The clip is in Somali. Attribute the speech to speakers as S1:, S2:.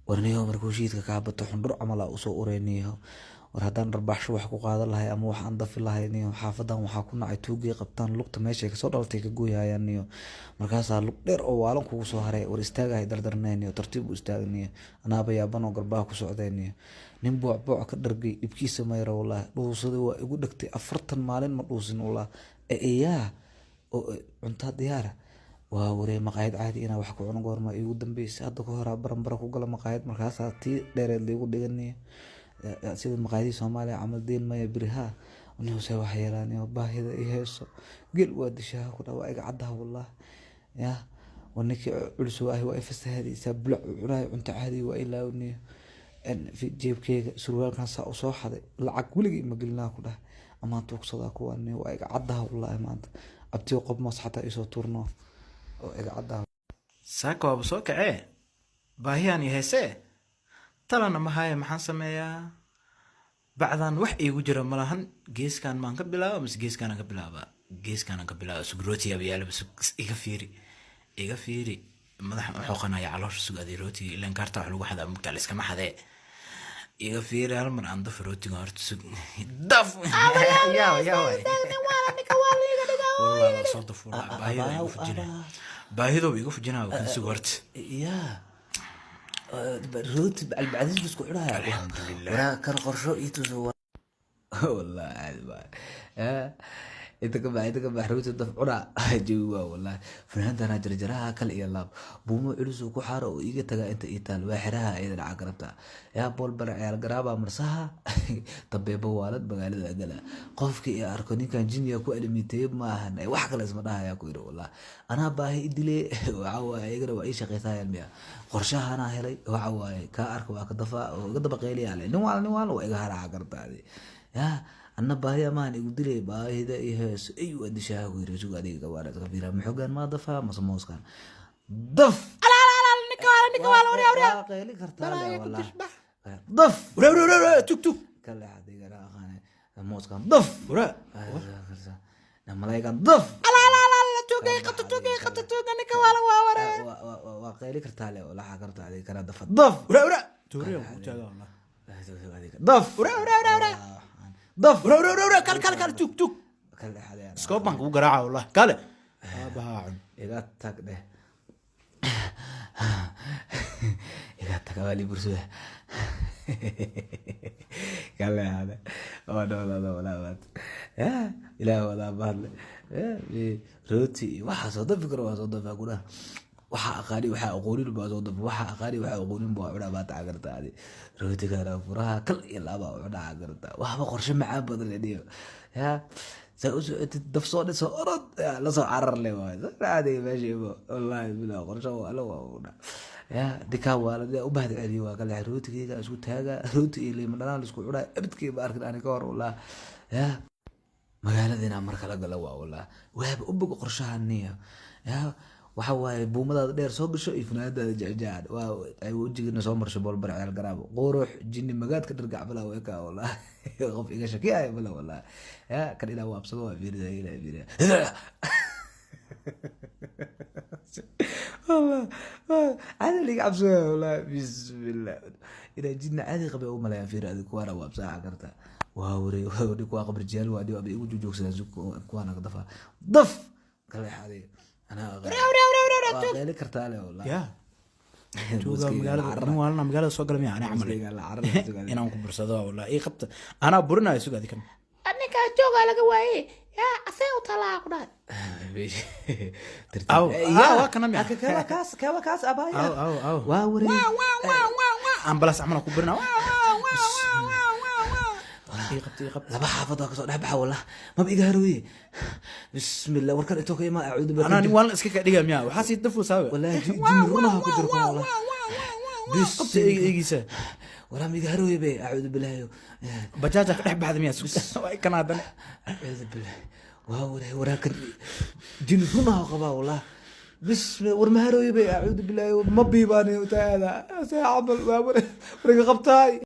S1: Warniyow markuu shiidka kaa bato xundhur camal aa usoo ureyniyo. War haddaan dharbaaxsho wax ku qaadan lahay ama wax aan dafi lahay niyo, xaafadan waxaa ku nacay tuugay qabtaan lugta meeshay kasoo dhalatay ka gooyayaan niyo. Markaasaa lug dheer oo waalan kugu soo haray. War istaagahay dardarnay niyo, tartiib u istaagniyo, anaaba yaabanoo garbaha ku socday niyo. Nin booc booc ka dhargay dhibkiisa mayra wallaahi. Dhuusaday waa igu dhegtay, 40 maalin ma dhuusin wallaahi. Iyaa oo cuntaa diyaara waa waree maqaayad caadi inaa wax ku cuno goorma iigu dambeysay? Hadda ka horaa baranbara ku gala maqaayad, markaasaa tii dheereed liigu dhiganiyo sida maqaayadihii Soomaaliya camal deen maya beriha nuse wax yeelaaniyo. Baahida i heeso gel waa dishaha ku dhaa, waa iga caddaha wallahi. Ya war ninkii culus waa i fasahadaysaa, bulac u cunayo cunto caadi waa ilaawniyo. Jeebkeyga surwaalkan saa usoo xaday, lacag weligay ma gelinaa ku dhahay amaan tuugsadaa kuwani, waa iga caddaha wallahi. Maanta abtiyo qob moos xataa isoo tuurno oo iga caddaha.
S2: Saaka waaba soo kacee, baahiyaan i heesee, talana ma haya. Maxaan sameeyaa? Bacdan wax iigu jira malahan. Geeskan maan ka bilaaba mise geeskaanaan ka bilaaba? Geeskaanaan ka bilaaba. Sug, rootiga yaalaba, sug, iga fiiri, iga fiiri. Madaxa u xoqanaya caloosha. Sug adii, rootiga ilaan kaarta wax lagu xadaa mugtaa, la iskama xadee. Iga fiiri, hal mar aan daf rootiga horta. Sug, daf. Yaa yaa waay, wallahi waa soo daf. Baahida igu fujinaya, baahidooba igu fujinaya kan. Sug horta.
S1: Yaa rooti albacdiis isku cunaya.
S2: Alxamdulilah.
S1: Waraa kan qorsho ii tuso wallahi, caadi baa inta ka bax, inta ka bax. Rooti daf cunaa jawi waa wallahi. Fanaantana jarjaraha kale iyo laab buumo culus uu ku xaaro oo iiga tagaa inta ii taal waa xeraha ayada dhaca garabta. Yaa bool bara ciyaal garaaba marsaha tabeebo waalad magaalada gala. Qofkii i arko ninkan jinniga ku alimiteeye ma ahan, wax kale isma dhahaya ku yiri wallahi. Anaa baahi i dile, waxa waaye ayagana waa ii shaqaysayaan miya? Qorshahanaa helay, waxa waaye kaa arka waa ka dafa oo iga daba qeyliyaa le, nin waal nin waal waa iga haraca gartaadi. Yaa anna baahi amaan igu dilay, baahida i heeso ay waa dishaha ku yiri. Suga adiga gabaadha iska fiira, maxoogaan maa dafaa mase mooskan daf? Waa qeyli kartaa le wallahi. Daf.
S2: Wara wara wara, tug tug.
S1: Kale adigana aqaane mooskan daf.
S2: Wara.
S1: Malaygan daf. Waa qeyli kartaa le walaxa karta adiga kana dafa daf.
S2: Wara wara, tuuriya ku taagaa wallahi.
S1: Daf.
S2: Wara wara wara wara.
S1: Daf.
S2: Wara wara wara, kale kale kale, tug tug.
S1: Kale xadeen.
S2: Iskoob baan kugu garaaca wallahi, kale aabahaa cun.
S1: Iga tag dheh, iga tag awaali bursuda kale hade waa dhoolaada walaabaad. Ilaah wadaa bahadle rooti iyo waxaa soo dafi karo, waa soo dafaa kudhaha. Waxaa aqaani waxaa aqoonin baa soo dafa, waxaa aqaani waxaa aqoonin baa cunaa baa taca kartaa adi. Rootigana furaha kal iyo laabaa cunaa kartaa, waxba qorshe macaan badan le dhiyo. Yaa saa u socotid daf soo dhiso orod lasoo carar le waay caadiga meesha ibo wallaahi bilaa qorshe waa la waa una. Yaa dikaa waa la u bahad celiyo, waa kale rootigeyga isku taaga, rooti iyo liima dhanaan isku cunaa abidkii ba arkin ani ka hor wallah. Yaa magaalada inaa mar kala galo waa wallah, waaba u bogo qorshaha niyo. Yaa waxa waaye buumadaada dheer soo gasho iyo funaanadaada jecjaan, waa ay wejigana soo marsho boolbar ciyaal garaabo qurux jinni magaadka dhargac bala eka wallah. Qof iga shakiyaya bala wallah. Yaa kan ilaa waabsado waa fiirida ilaa fiirida wallah, caadi liga cabsooya wallah. Bismillah, inaa jinni caadi qabay u malaya. Fiir adig kuwaana waabsaaca karta waa ware waa kuwaa qabarjiyaal waa dhiba igu joogsadaan kuwaana dafa daf kale xaday anaa waa qeyli kartaa le wallah.
S2: Yaa tuuga magaalada nin waalana magaalada soo gala miya ani camal inaan ku bursado wallahi ii qabta, anaa burinayo. Sug adi kan.
S3: Ninkaa joogaa laga waaye, yaa asee u talaa ku dhahay.
S2: Aw, ah, waa kana miya?
S1: Kewa kaas, kewa kaas abaya.
S2: Aw aw aw.
S1: Waa ware.
S2: Ambalaas camal aan ku burinaa. Ii qabta, ii qabta.
S1: Laba xaafad waa kasoo dhex baxa wallah, maba iga harooye. Bismillah, warkan intoo ka imaa acuudu.
S2: Anaa nin waalana iska ka dhiga miya? Waxaa sii dafu saawe.
S1: Wallahi jinni runaha ku jiro kan wallah.
S2: Qabta eegiisa.
S1: Walaa ma iga harooye be, acuudu billahi.
S2: Bajaaja ka dhex baxda miya? Sug, waa kan haddana.
S1: Acuudu billahi, waa waray waraakan jinni runaha qabaa wallah. Bismi war ma harooye be, acuudu billahi, ma biibaani taada see camal waa waray wariga qabtaay.